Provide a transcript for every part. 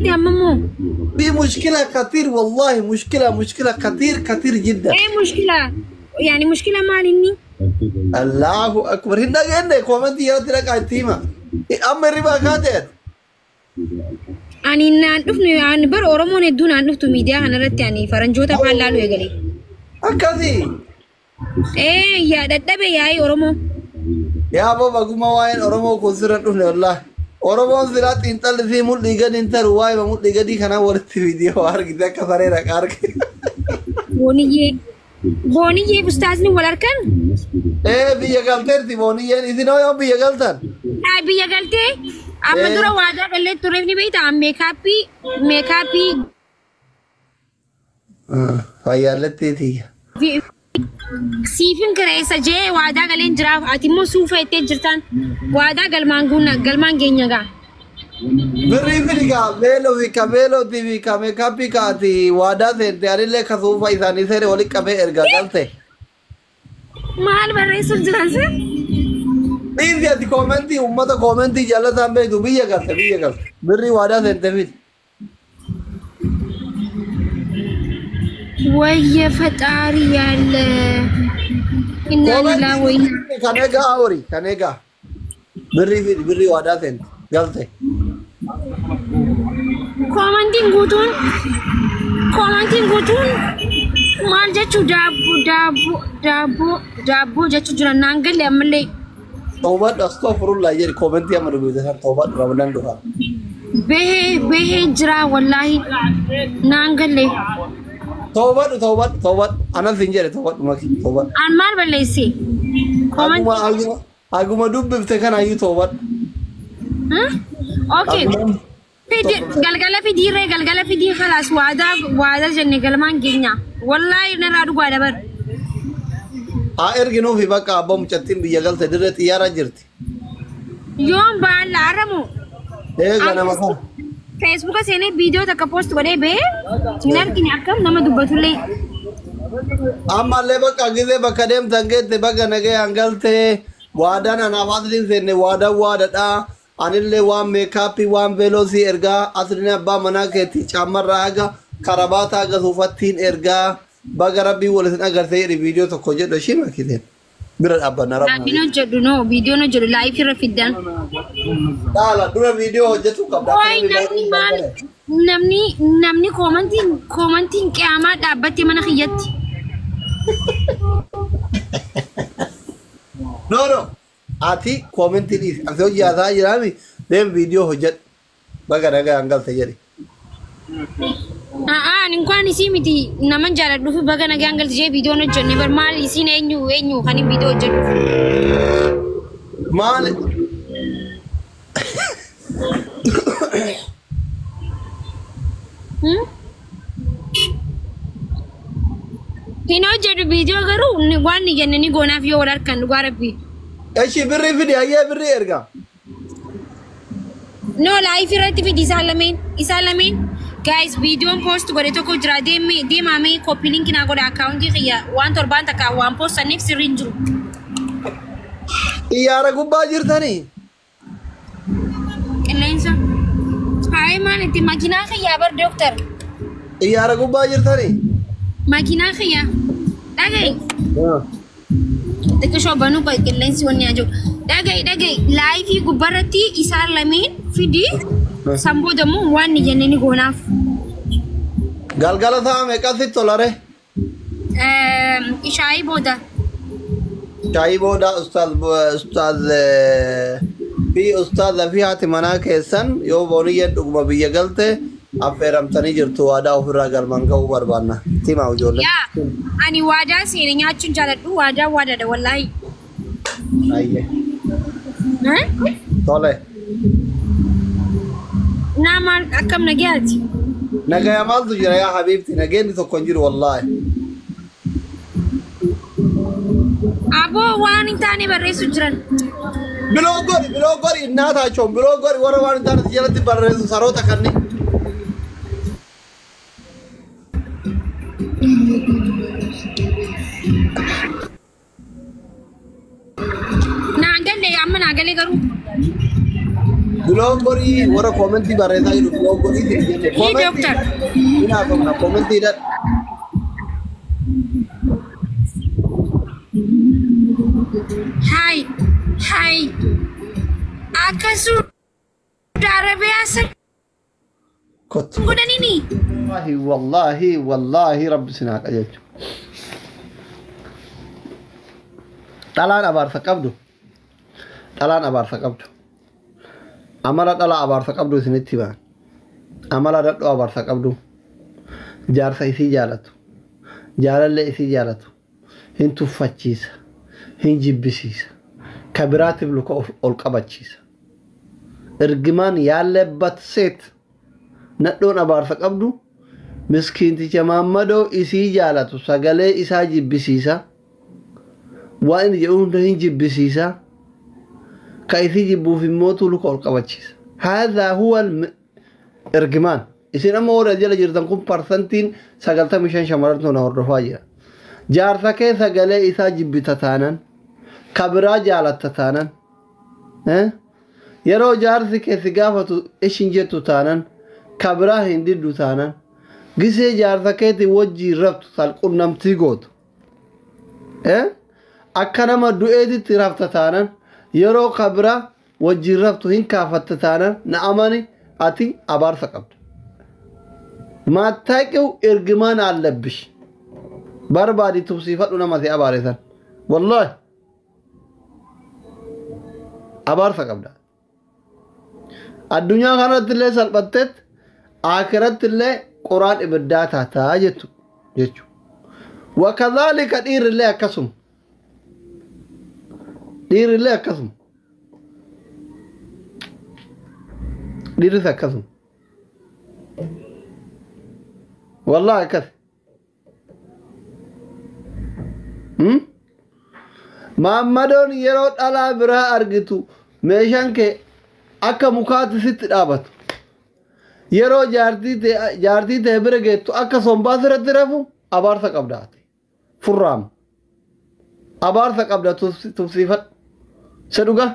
Dhufte amma immoo. في مشكلة خطير والله، مشكلة مشكلة خطير خطير جدا. Ee mushkila yaani mushkila maal inni? Allahu akbar, hin dhageenye koomentii jalatti dhaqaa itti hima. Amma hirribaa kaateet. Ani naan dhufne ani bar Oromoon hedduu naan dhuftu miidiyaa kanarratti ani faranjoota afaan laalu eegale. Akkasii. Ee yaa dadhabe yaa'ii Oromoo. Yaa boo baguma waa'een Oromoo kun sirra hin dhufne wallaahi. Oromoon silaa xiinxalli fi mul'ii gadi hin taru waa'ee mul'ii gadii kanaa walitti viidiyoo argite akka saree dhaqa arge. Booniyyee. Booniyyee ustaazni wal harkan? Ee biyya galteerti booniyyeen, isin hoo yoom biyya galtan? Haa biyya galtee amma dura waadaa gallee turreef ni beektaa meekaappii meekaappii. Fayyaalletti tiyya. Siifin kireessa jee waadaa galeen jiraaf ati immoo suufa jettee jirtaan waadaa galmaan guunna galmaan geenya gaa. Birrii fidi kaa beeloo fi ka beelootii fi ka meekaappii ka ati waadaa seente anillee ka suufa isaanii seene walitti qabee erga galte. Maal barreessuuf jiran sin? Dhiisi ati koomentii uummata koomentii jallataan beektu biyya galte biyya galte. Birrii waadaa seente fidi. ወየ ፈጣሪ ያለ ኢና ሊላ ወይና Kan egaa horii kan egaa. Birrii fidi birrii waadaa seente galte. Koomantiin guutuun koomantiin guutuun maal jechuu daabboo daabboo daabboo daabboo jechuu jiran naan galle ammallee. Toobadhu astaghfirullah jedhi koomentii amma dubbise san toobadhu Ramadaan dhufa. Bahee bahee jira wallaahi naan galle. Toobadhu toobadhu toobadhu anas hin jedhe toobadhu maki toobadhu. An maal balleesse? Aguma aguma aguma dubbifte kanaayyuu toobadhu. Okay. Fidi galgala fidiirree galgala fidii khalaas waadaa waadaa jenne galmaan geenya. Wallaahi narraa dhugaa dabar. Haa erginuufi bakka abbaa mucattiin biyya galte dirree xiyyaara jirti. Yoom ba'an laaramu? Ee ganama kana. Feesbuuka seenee viidiyoo takka poost godhee bahee hin argine akkam nama dubbatullee. Ammallee bakka gizee bakka deemtan geette bakka nagayaan galtee waadaan anaaf asliin seenne waadaan waadadha. Anillee waan meekaappii waan veeloosii ergaa asliin abbaa manaa keetti caammarraa haga karabaataa haga suufattiin ergaa baga rabbii wal isin agartee jedhi viidiyoo tokko jedhu ishii makiteen bira dhaabbanna Hin rabbi. hojjedhu no viidiyoon hojjedhu laayif irra fiddan. Dhaala dura viidiyoo hojjetuu qabda. Akka Wayi namni namni baay'een maal barbaade. namni namni koomantiin koomantiin qiyaamaa dhaabbattee mana kiyyatti. No no. Ati koomentii dhiisi. Ati hojii haasaa jiraami deem viidiyoo hojjedhu. Baga nagaan galte jedhi. A'aa ani inkwaan isii miti naman jaaladhuuf baga nagaan galte jee viidiyoon hojjenne bar maal isiin eenyu eenyu kan hin viidiyoo hojjedhu. Maali? Hin hojjedhu viidiyoo garuu waan ni jenne ni goonaaf yoo wal harkan dhugaa rabbii. Eshi birrii fidi hayyee birrii erga. No live irratti fidi isaan lameen isaan lameen guys viidiyoon post godhe tokko jira deemee deemamee copy link naa godha akkaawuntii kiyya waan torbaan takka waan post saniif sirrii hin jiru. Xiyyaara gubbaa jirtanii? Qilleensa. Haayee maal itti makiinaa kiyyaa bar dooktar. Xiyyaara gubbaa jirtanii? Makiinaa kiyya. Dhaga'i. Xiqqishoo banuu qoy qilleensi wanni haa jiru. Dhaga'i dhaga'i laayifii gubbaarratti isaan lameen fidi san booda immoo waan ni jenne ni goonaaf. Galgala sa'a meeqatti tolare? Ishaayii booda. Shaayii booda ustaaz ustaaz fi ustaaza fi haati manaa keessan yoo booniyyeen dhuguma biyya galte affeeramtanii jirtu waadaa ofirraa galmaan ga'uu barbaanna. Timaa ijoollee. Yaa ani waadaa seene nyaachuun jaaladhu waadaa waadaadha wallaahi. Ayyee. Tole. Naa maal akkam nagayaati? Nagaya maaltu jira yaa habiibti nageenyi tokko hin jiru wallaahi. Aboo waan hin taane barreessu jiran. Biloo godhi biloo godhi innaataachoon biloo godhi warra waan hin taane jalatti barreessu saroota kanneen. Naan galle amma naa galee garuu. Block godhii warra koomentii barreessaa jiru block godhii siin jenne. Hii doctor. Hin haasofna koomentii hidhadhu. Hai hai akka Suudi Arabiyaa san Kottu. godhanini. Wallaahi wallaahi wallaahi rabbi sin haa qajeelchu. Dhalaan abaarsa qabdu. Dhalaan abaarsa qabdu. Amala dhalaa abaarsa qabdu isinitti himaa. Amala dhadhoo abaarsa qabdu. Jaarsa isii jaalatu. Jaalallee isii jaalatu. Hin tuffachiisa. Hin jibbisiisa. Ka biraatiif luka ol qabachiisa. Ergimaan yaalleebbat seet nadhoon abaarsa qabdu miskiinticha maammadoo isii jaalatu sagalee isaa jibbisiisa. Waan inni jedhu hunda hin jibbisiisa. Ka isii jibbuuf immootu luka ol qabachiisa. Haadhaa huwa ergimaan. Isin amma warra jala jirtan kun 95% shamarrantu na hordofaa jira. Jaarsa kee sagalee isaa jibbita taanan, ka biraa jaalatta taanan, yeroo jaarsi kee si gaafatu ishin jettu taanan, ka biraa hin diddu taanan, gisee jaarsa keetii wajjiin raftu salqunnamtii gootu. Akka nama du'eetitti rafta taanan, yeroo ka biraa wajjiin raftu hin kaafatta taanan, na amani ati abaarsa qabda. Maattaaqiw ergimaan allabbish. Barbaadi tubsiifadhu nama si abaare san. Wallaahi. Abaarsa qabda. Addunyaa kanatti illee salphatteet akiratti illee qoraan ibiddaa taataa jettu jechuudha. Wakadhaalika dhiirri illee akkasuma. Dhiirri illee akkasuma. Dhiirris akkasuma. Wallaahi akkas. Maammadoon yeroo dhalaa biraa argitu meeshaan kee akka mukaatti sitti dhaabatu. Yeroo jaartii ta'e bira geettu akka sombaa sirratti rafu abaarsa qabda ati. Furraama. Abaarsa qabda tufsiifadhu. Isa dhugaa?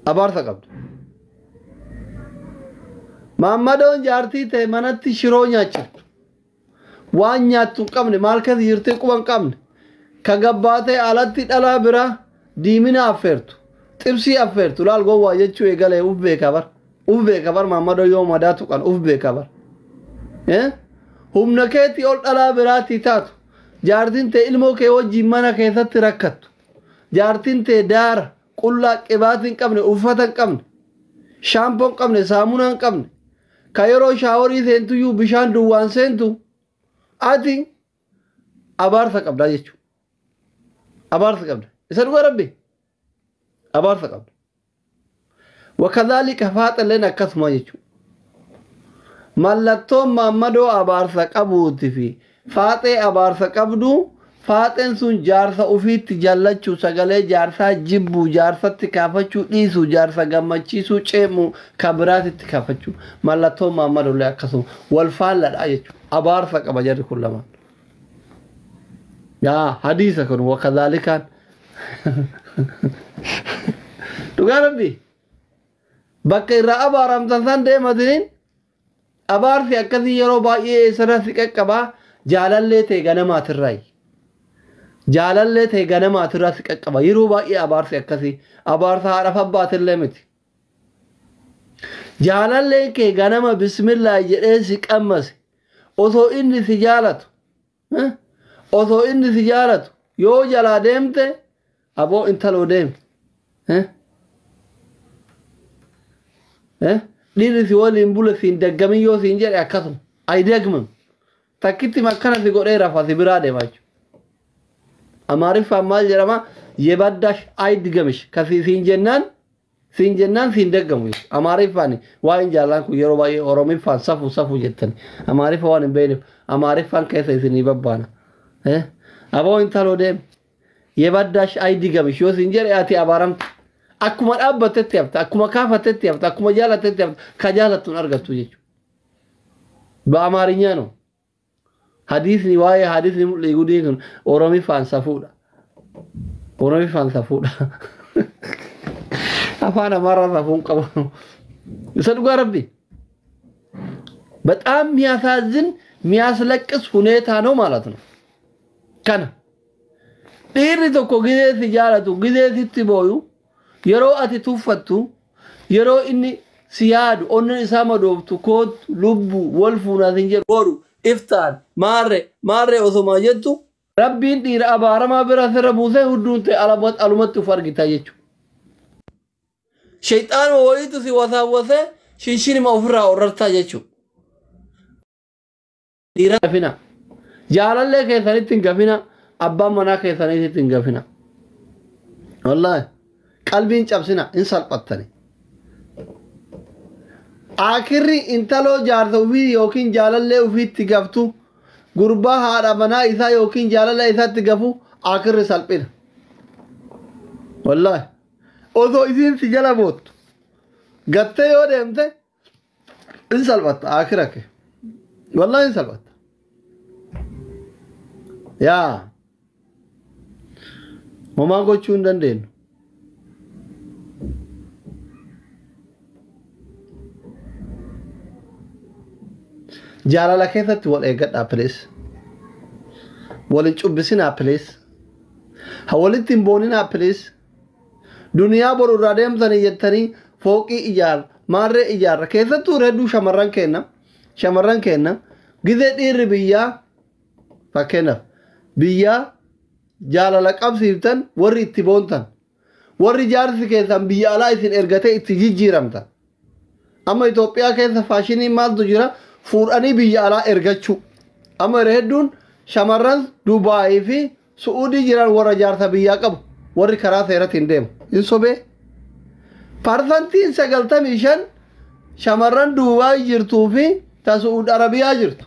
Abaarsa qabda. Maammadoon jaartii ta'e manatti shiroo nyaachiftu. Waan nyaattu hin qabne maal keessa jirtee quba hin qabne. Ka gabbaatee alatti dhalaa biraa diimina affeertu. Xibsii affeertu laal gowwaa jechuu eegalee uf beeka bar. Uf beeka bar maammadoo yoo madaa tuqan uf beeka bar. Humna keetii ol dhalaa biraatii taatu. Jaartiin ta'e ilmoo kee wajjin mana keessatti rakkattu. Jaartiin ta'e daara qullaa qibaatii hin qabne uffata hin qabne. Shaampoo hin qabne saamunaa hin qabne. Ka yeroo shaaworii seentuyyuu bishaan duwwaan seentu ati abaarsa qabdaa jechuudha. Abaarsa qabda. Isa dhugaa rabbi? Abaarsa qabda. Wakadhaalika faaxilleen akkasuma jechuudha. Mallattoon maammadoo abaarsa qabuuti fi faaxee abaarsa qabdu faaxeen sun jaarsa ofiitti jaallachuu sagalee jaarsaa jibbuu jaarsatti kaafachuu dhiisuu jaarsa gammachiisuu ceemuu ka biraatitti kaafachuu mallattoon maammadollee akkasuma wal faalladha jechuudha. Abaarsa qaba jarri kun lamaan. Yaa hadiisa kun wakadhaalikaan. Dhugaa rabbi bakka irraa abaaramtan san deematiniin abaarsi akkasii yeroo baay'ee eessarra si qaqqabaa jaalallee ta'e ganamaatirraayi. Jaalallee ta'e ganamaatirraa si qaqqaba yeroo baay'ee abaarsi akkasii abaarsa haadhaaf abbaatillee miti. Jaalalleen kee ganama bismillaa jedhee si qammase osoo inni si jaalatu osoo inni si jaalatu yoo jalaa deemte aboo intaloo deemi. Dhiirri si waliin bule siin daggamin yoo siin jedhe akkasuma ay dagmam takkitti makkana si godhee rafa si biraa deema jechuudha. Amaariffaan maal jedhama yebaddash ay digamish kasi siin jennaan siin daggamu jechuudha. Amaariffaan waan jaallaan kun yeroo baay'ee Oromiffaan safu safu jettani. Amaariffa waan hin beekneef Amaariffaan keessa isinii babbaana. Aboo intaloo deemi yebaddash ay digamish yoo siin jedhe ati abaaramte. Akkuma dhaabbatetti hafta, akkuma kaafatetti hafta, akkuma jaalatetti hafta, ka jaalattu hin argattu jechuudha. Ba'amaariñaa no. Hadiisni waa'ee hadiisni mul'ii gudii kun Oromiffaan safuudha. Oromiffaan safuudha. Afaan Amaaraa safuun qabu. Isa dhugaa Rabbi. በጣም የሚያሳዝን የሚያስለቅስ ሁኔታ ነው ማለት ነው። Kana dhiirri tokko gizee si jaalatu, gizee sitti booyu, yeroo ati tuffattu, yeroo inni si yaadu, onneen isaa madooftu, kootu lubbu wal fuunaa sin jedhu, boru iftaan maarre maarre osoma jettu, Rabbiin dhiira abaaramaa bira sirra buusee hudduun ta'e alumatti uf argita jechuudha. Shayxaanuma waliitu si wasaawwasee shinshinima ofirraa orrartaa jechuudha. Dhiira gafina. Jaalallee keessanitti hin gafina. Abbaan manaa keessanitti hin gafina. Wallaahi qalbiin cabsina, hin salphattani. Akirri intaloo jaarsa ofii yookiin jaalallee ofiitti gaftu, gurbaa haadha manaa isaa yookiin jaalallee isaatti gafu, akirri salphina. Wallaahi osoo isiin si jala boottu gattee yoo deemte hin salphatta akira kee. Wallaahi hin salphatta. Yaa homaa gochuu hin dandeenyu. Jaalala keessatti wal eeggadhaa, please. Wal hin cubbisinaa, please. Ha walitti hin booninaa, please. Duniyaa boru irraa deemtanii jettanii fooqii ijaarra, maarree ijaarra, keessattuu hedduu shamarran kenna. Shamarran kenna gizee dhiirri biyyaa, fakkeenyaaf, biyyaa jaalala qabsiiftan, warri itti boontan, warri jaarsi keessan biyya alaa isin ergatee itti jijjiiramtan. Amma Itoophiyaa keessa faashinii maaltu jira? Fuudhanii biyya alaa ergachuu. Amma yeroo hedduun shamarran Dubaayii fi Su'uudii jiran warra jaarsa biyyaa qabu, warri karaa seeratiin deemu. Hin sobee? 95% shamarran Dubaayii jirtuu fi ta Su'uud Arabiyaa jirtu,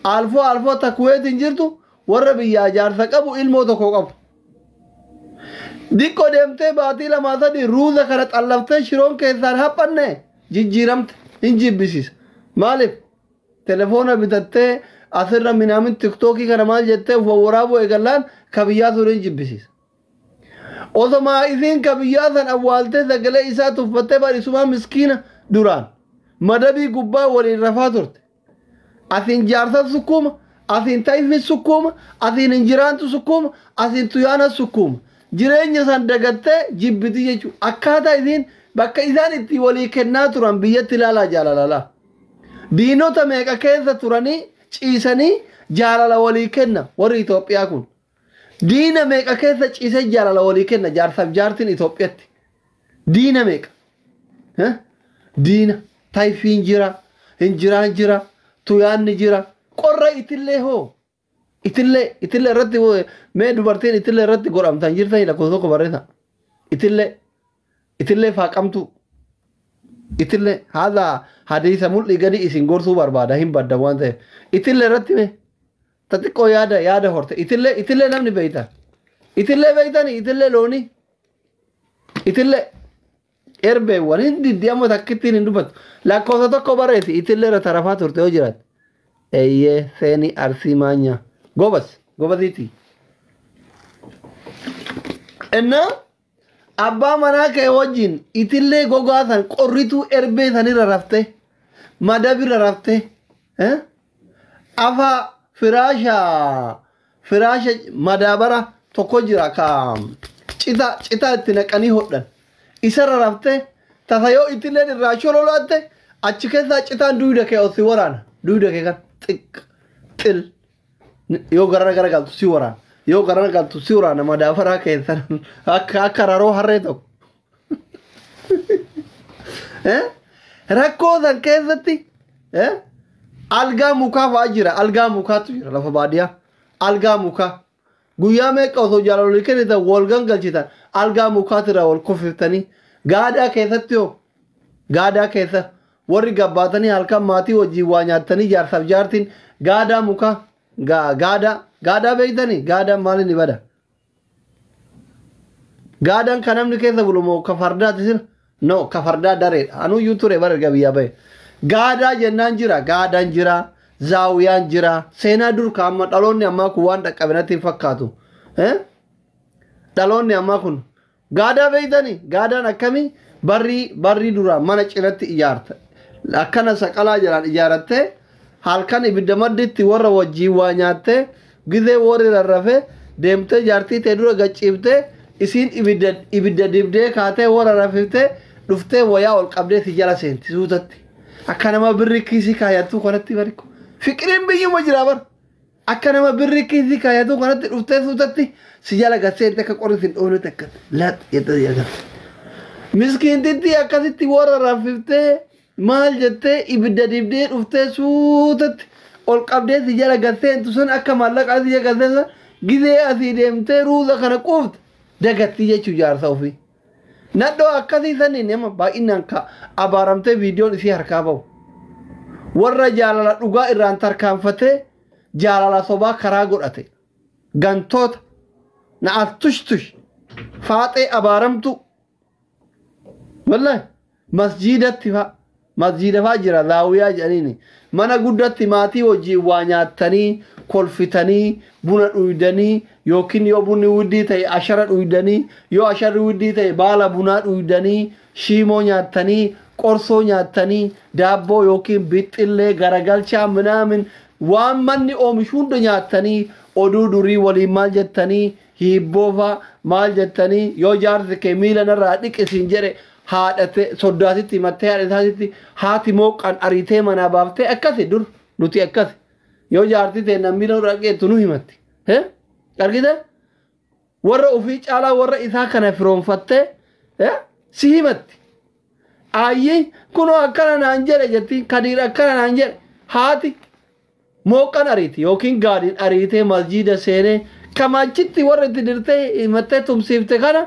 alfoo alfoo ta Kuweetiin jirtu, warra biyyaa jaarsa qabu, ilmoo tokko qabu. Diqqoo deemtee baatii 2-3 ruuza kana xallaftee shiroon keessaan haphanne jijjiiramte, hin jibbisiisa. Maaliif? Telefoona bitattee asirra minaamin TikTokii kana maal jettee waraabuu eegallaan ka biyyaa sun hin jibbisiisa. Osomaa isiin ka biyyaa san awwaaltee sagalee isaa tuffattee barisumaa miskiina duraan madabii gubbaa waliin rafaa turte. Asiin jaarsa sukkuuma, asiin tayfi sukkuuma, asiin injiraantu sukkuuma, asiin tuyaana sukkuuma. Jireenya san dagattee jibbiti jechuudha. Akkaataa isiin bakka isaan itti walii kennaa turan biyyatti ilaalaa jaalalala. Diinota meeqa keessa turanii ciisanii jaalala walii kenna warri Itoophiyaa kun. Diina meeqa keessa ciisee jaalala walii kenna jaarsaaf jaartiin Itoophiyaatti. Diina meeqa? Diina tayfiin jira, injiraan jira, tuyaanni jira. Qorra itillee hoo? Itillee, itillee irratti mee dubartiin itillee irratti godhamtan jirtanii lakkoofsa tokko barreessa. Itillee, itillee faaqamtu. Itillee haala hadiisa mul'ii gadi isin gorsuu barbaada, hin badda waan ta'eef. Itillee irratti mee ta xiqqoo yaada yaada horte. Itillee, itillee namni beeytan. Itillee beeytanii? Itillee loonii. Itillee erbeewwan hin diddi, amma takkittiin hin dubbatu. Lakkoofsa tokko barreessi, itillee irra tarafaa turte yoo jiraate. Eeyyee, seenii Arsii maanya. Gobas gobasiiti. Innaa abbaa manaa kee wajjin itillee gogaa san qorrituu erbee sanirra raftee, madabirra raftee, afa firaasha, firaasha madaabara tokko jira ka cita cita itti naqanii hodhan, isarra raftee, tasa yoo itilleen irraa shololaatte achi keessaa citaan duyda kee ol si waraana, duyda kee kan xiq xil yoo garana gara galtu si waraana, yoo garana galtu si waraana, madaabaraa keessan akka raroo harree tokko. Rakkoo san keessatti algaa mukaa fa'aa jira, algaa mukaatu jira lafa baadiyyaa, algaa mukaa. Guyyaa meeqa osoo jaalalolii kennitan wal gangalchitan, algaa mukaatirraa wal kuffiftanii, gaadaa keessatti yoo gaadaa keessa warri gabbaatanii halkan maatii wajjin waa nyaattanii jaarsaaf jaartiin gaadaa mukaa, gaadaa, gaadaa beeytanii? Gaadaan maal inni bada? Gaadaan kan namni keessa bulu moo ka fardaati sila? No, ka fardaa dareedha. Anuyyuu ture bara erga biyyaa bahe. Gaadaa jennaan jira, gaadaan jira, zaawiyaan jira. Seenaa dur ka amma dhaloonni ammaa kun waan dhaqqabinatti hin fakkaatu. Dhaloonni ammaa kun Gaadaa beeytanii? Gaadaan akkamii? Barrii barrii duraa mana cinatti ijaarta. Akkana saqalaa jalaan ijaarattee halkan ibidda madditti warra wajjiin waa nyaattee, gizee warri rarrafee deemtee jaartii ta'e dura gachiiftee, isiin ibidda dibdee kaatee warra rafiftee dhuftee wayaa ol qabdee si jala seenti suutatti. Akka nama birri kiisii kaayattuu kanatti bariku. Fiqiriin biyyuma jira bar. Akka nama birri kiisii kaayattuu kanatti dhuftee suutatti si jala gad seente, akka qorri sin dhoofnetti akka lax jettee jala. Miskiintitti akkasitti warra rafiftee maal jettee ibidda dibdee dhuftee suutatti ol qabdee si jala gad seentu sun, akka maallaqaa si jala gad seentu sun, gizee asii deemtee ruuza kana quufte dagattii jechuu jaarsa ofii. Nadhoo akkasii saniin nama baay'inaan ka abaaramtee viidiyoon isii harkaa bahu. Warra jaalala dhugaa irraan tarkaanfatee jaalala sobaa karaa godhate. Gantoota na'al tush tush faaxee abaaramtu. Wallahi masjiidatti fa'a. Masjiida fa'a jira zaawiyaa jedhaniini. Mana guddatti maatii wajjin waa nyaattanii, kolfitanii, buna dhuydanii, yookiin yoo bunni widdii ta'e ashara dhuydanii, yoo asharri widdii ta'e baala bunaa dhuydanii, shiimoo nyaattanii, qorsoo nyaattanii, daabboo yookiin bixxillee garagalchaa minaamin waan manni oomishu hunda nyaattanii, oduu durii waliin maal jettanii, hiibboo fa'a maal jettanii, yoo jaarsi kee miila narraa dhiqisiin jedhe haadhate soddaatitti himattee, haadha isaatitti haati mooqqaan ariitee manaa baaftee. Akkasi dur nuti akkasi, yoo jaartii ta'e namni miila nurraa dhiqeettu nu himatti. Argite, warra ofii caalaa warra isaa kana firoonfattee si himatti. Aayyi kunoo akkana naan jedhe jettiin, Kadiir akkana naan jedhe, haati mooqqan ariiti yookiin gaadiin ariitee masjiida seenee kamachitti warra itti dirtee himattee tumsiifte kana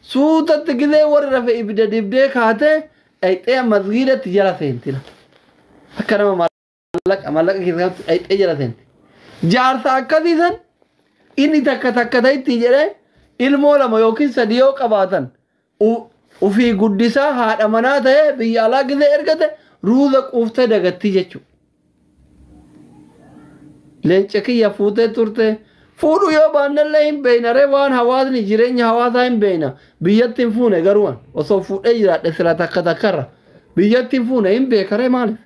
suutatti gizee warri rafe ibidda dibdee kaatee dhayxee masgiidatti jala seenti. Akka nama maallaqa keessatti dhayxee jala seenti. Jaarsa akkasii san inni takka takka ta'itti jedhee ilmoo lama yookiin sadi yoo qabaatan ufii guddisaa haadha manaa ta'ee biyya alaa gizee ergate ruuza quuftee dagattii jechuudha. Leenca kiyya fuutee turte. Fuudhu yoo baannellee hin beeyna ree, waan hawaasni jireenya hawaasaa hin beeyna. Biyyatti hin fuune garuu osoo fuudhee jiraadhe sila takka takkarra. Biyyatti hin fuune, hin beekaree maaliif?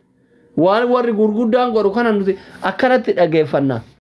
Waan warri gurguddaan godhu kana nuti akkanatti dhageeffanna.